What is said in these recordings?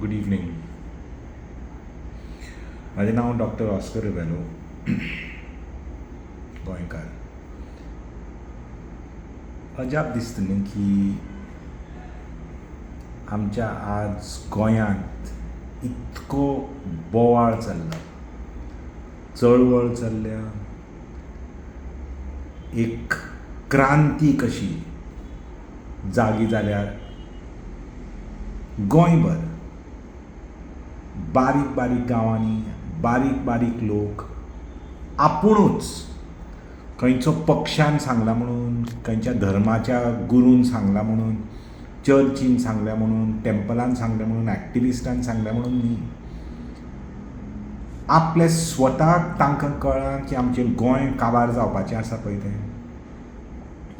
Good evening. म्हाजें नांव doctor Oscar Rebelo, गोंयकार. अजाप दिसता न्ही की आमच्या आज गोंयांत इतको बोवाळ चल्ला, चळवळ चल्ल्या, एक क्रांती कशी जागी जाल्यार गोंयभर बारीक बारीक गांवांनी बारीक बारीक लोक आपुणूच खंयचो पक्षान सांगला म्हणून, खंयच्या धर्माच्या गुरून सांगला म्हणून, चर्चीन सांगल्या म्हणून, टेम्पलान सांगलें म्हणून, एक्टिविस्टान सांगलें म्हणून न्ही, आपले स्वताक तांकां कळ्ळां की आमचें गोंय काबार जावपाचें आसा पळय तें,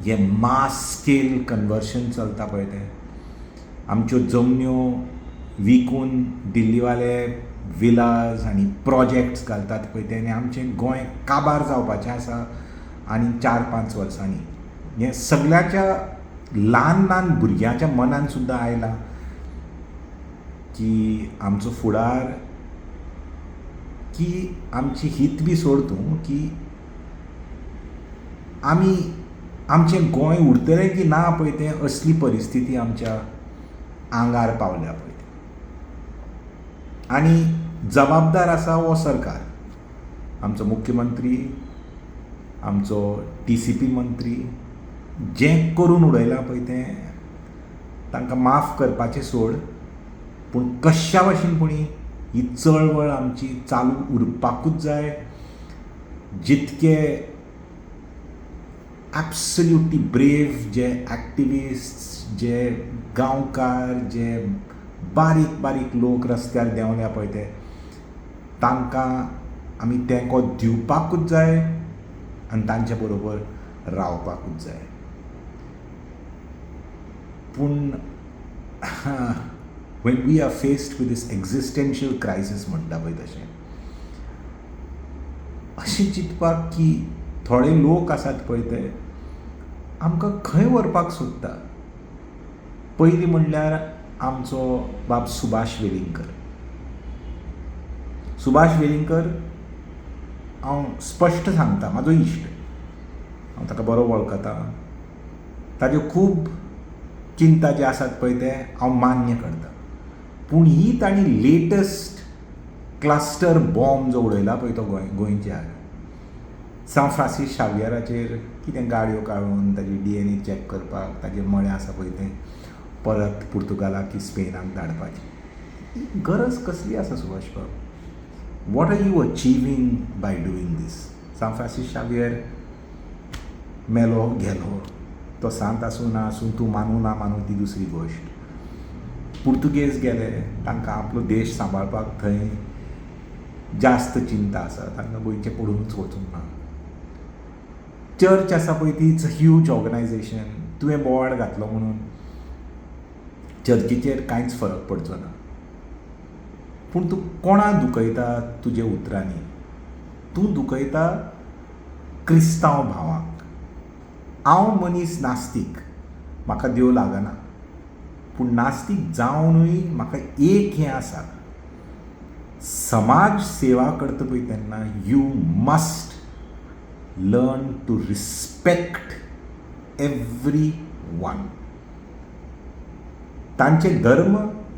हें मास स्केल कन्वर्शन चलता पळय तें, आमच्यो जमन्यो विकून दिल्लीवाले विलास आनी प्रोजेक्ट्स घालतात पळय ते, आनी आमचें गोंय काबार जावपाचें आसा आनी 4-5 वर्सांनी. हें सगळ्याच्या ल्हान ल्हान भुरग्यांच्या मनान सुद्दां आयलां की आमचो फुडार, की आमची हीत बी सोड तूं, की आमी आमचें गोंय उरतलें की ना पळय तें, असली परिस्थिती आमच्या आंगार पावल्या पळय तें. आनी जबाबदार आसा हो सरकार, आमचो मुख्यमंत्री, आमचो TCP मंत्री, जें करून उडयलां पळय तें तांकां माफ करपाचें सोड, पूण कश्या भाशेन पुणी ही चळवळ आमची चालू उरपाकूच जाय. जितके ॲब्सल्युटली ब्रेव जे एक्टिविस्ट, जे गांवकार, जे बारीक बारीक लोक रस्त्यार देंवल्या पळय ते, तांकां आमी तेंको दिवपाकूच जाय आनी तांचे बरोबर रावपाकूच जाय. पूण when we are faced with this existential crisis म्हणटा पळय तशें, अशें चिंतपाक की थोडे लोक आसात पळय ते आमकां खंय व्हरपाक सोदता. पयलीं म्हणल्यार आमचो बाब सुभाष वेलिंगकर. सुभाष वेलिंगकर हांव स्पश्ट सांगता, म्हाजो इश्ट, हांव ताका बरो वळखता, ताज्यो खूब चिंता जे आसात पळय ते हांव मान्य करता. पूण ही तांणी लेटस्ट क्लस्टर बॉम्ब जो उडयला पळय तो गोंयच्या सांत फ्रांसीस शावियराचेर कितें गाडयो काडून ताजी DNA check करपाक, ताजे मळे आसा पळय तें परत पुर्तुगालाक की स्पेनाक धाडपाची गरज कसली आसा सुभाष बाब? What are you achieving by doing this? Sant Francis Xavier मेलो गेलो, तो सांत आसूं ना आसूं, तूं मानू ना मानू ती दुसरी गोश्ट. पुर्तुगेज गेले, तांकां आपलो देश सांबाळपाक थंय जास्त चिंता आसा, तांकां गोंयचें पडूनच वचूंक ना. चर्च आसा पळय ती it's a huge organisation, तुवें बोवाळ घातलो म्हणून चर्चीचेर कांयच फरक पडचो ना. पूण तूं कोणाक दुखयता तुज्या उतरांनी? तूं दुखयता क्रिस्तांव भावांक. हांव मनीस नास्तीक, म्हाका देव लागना, पूण नास्तीक जावनूय म्हाका एक हें आसा, समाज सेवा करता पळय तेन्ना you must learn to respect every one. तांचे धर्म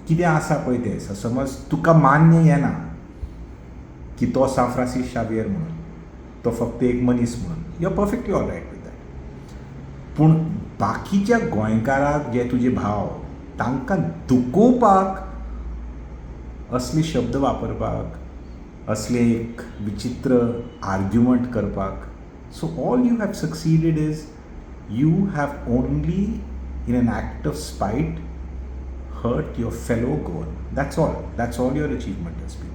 कितें आसा पळय तें, समज तुका मान्य येना की तो सांत फ्रांसीस शावियर म्हणून, तो फक्त एक मनीस म्हणून, you are perfectly all right with that. पूण बाकीच्या गोंयकाराक जे तुजे भाव, तांकां दुखोवपाक असले शब्द वापरपाक, असले एक विचित्र आर्ग्युमंट करपाक, so all you have succeeded is you have only in an act of spite hurt your fellow Goan. That's all. That's all your achievement has been.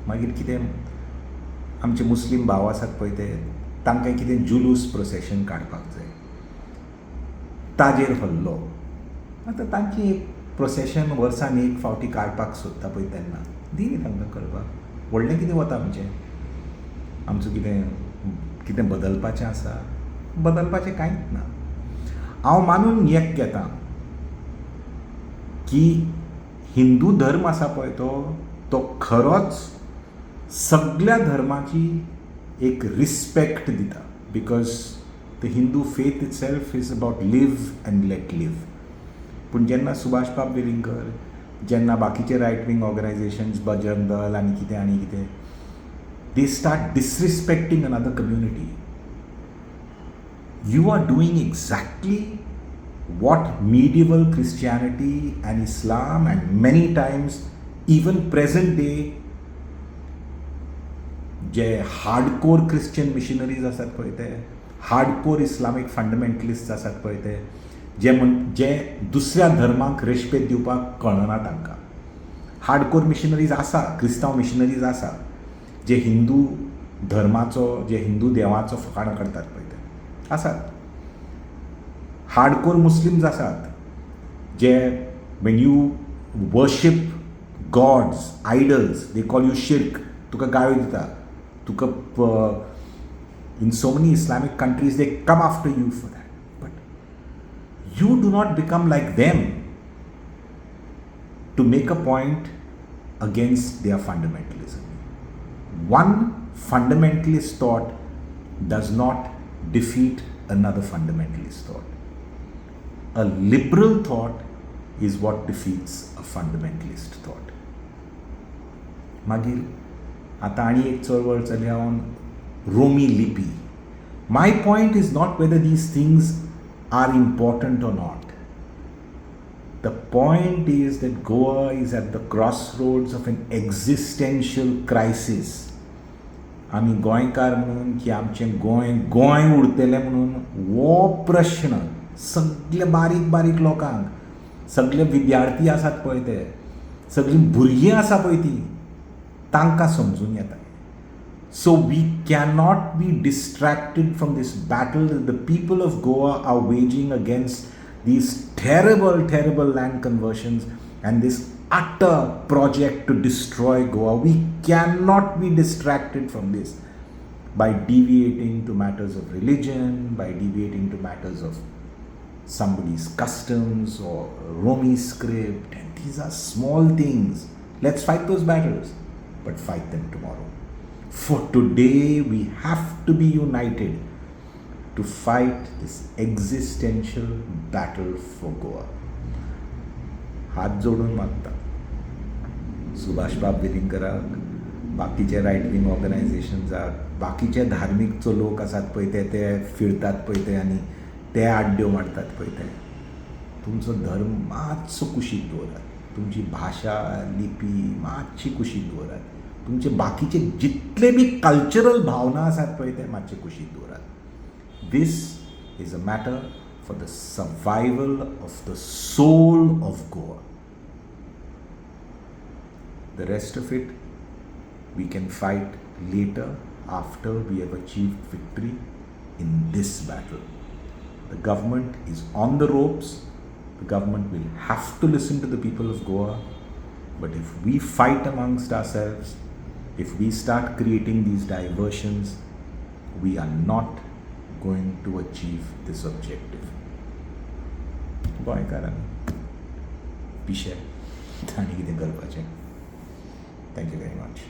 मागीर कितें आमचे मुस्लीम भाव आसात पळय ते, तांकां कितें जुलूस प्रोसेशन काडपाक जाय, ताजेर हल्लो. आतां तांची एक प्रोसेशन वर्सान एक फावटी काडपाक सोदता पळय तेन्ना दी न्ही तांकां करपाक, व्हडलें कितें वता आमचें, आमचो कितें कितें बदलपाचें आसा? बदलपाचें कांयच ना. हांव मानून एक घेता की हिंदू धर्म आसा पळय तो तो खरोच सगल्या धर्माची एक रिस्पेक्ट दिता, because the Hindu faith itself is about live and let live. पूण जेन्ना सुभाषबाब वेलिंगकर, जेन्ना बाकीचे right wing organisations, Bajrang Dal आनी कितें आनी कितें, they start disrespecting another community, you are doing exactly what medieval Christianity and Islam and many times even present day J hardcore Christian missionaries आसात पळय ते, हार्डकोर इस्लामीक फंडामेंटलिस्ट आसात पळय ते, जे म्हण जे दुसऱ्या धर्माक रेस्पेद दिवपाक कळना तांकां. हार्डकोर मिशनरीज आसा, क्रिस्तांव मिशनरीज आसा, जे हिंदू धर्माचो, जे हिंदू देवाचो फकाणां करतात पळय ते आसात. हार्डकोर मुस्लिम्स आसात जे when you worship gods, idols, they call you shirk, तुका गाळी दिता, तुका in so many Islamic countries they come after you for that. But you do not become like them to make a point against their fundamentalism. One fundamentalist thought does not defeat another fundamentalist thought. A liberal thought is what defeats a fundamentalist thought. मागीर आतां आनी एक चळवळ चलया on रोमी लिपी. My point is not whether these things are important or not. The point is that Goa is at the crossroads of an existential crisis. आमी गोंयकार म्हणून की आमचें गोंय गोंय उरतलें म्हणून हो प्रश्न सगळे बारीक बारीक लोकांक, सगळे विद्यार्थी आसात पळय ते, सगळीं भुरगीं आसा पळय ती, तांकां समजून येता. So we cannot be distracted from this battle that the people of Goa are waging against these terrible, terrible land conversions and this utter project to destroy Goa. We cannot be distracted from this by deviating to matters of religion, by deviating to matters of somebody's customs or Romi script. And these are small things. Let's fight those battles, but fight them tomorrow. For today, we have to be united to fight this existential battle for Goa. हात जोडून मागता सुभाषबाब वेलिंगकराक, बाकीचे right wing ऑर्गनायझेशन्साक, बाकीचे धार्मीक लोक आसात पळय ते, ते फिरतात पळय ते आनी ते आड्ड्यो मारतात पळय ते, तुमचो धर्म मातसो कुशीक दवरात, तुमची भाशा लिपी मातशी कुशीक दवरात, तुमचे बाकीचे जितले बी कल्चरल भावना आसात पळय ते मातशे कुशीक दवरात. This is a matter for the survival of the soul of Goa. The rest of it we can fight later after we have achieved victory in this battle. The government is on the ropes. The government will have to listen to the people of Goa. But if we fight amongst ourselves, if we start creating these diversions, we are not going to achieve this objective. गोंयकारांनी पिशे आनी कितें करपाचें. Thank you very much.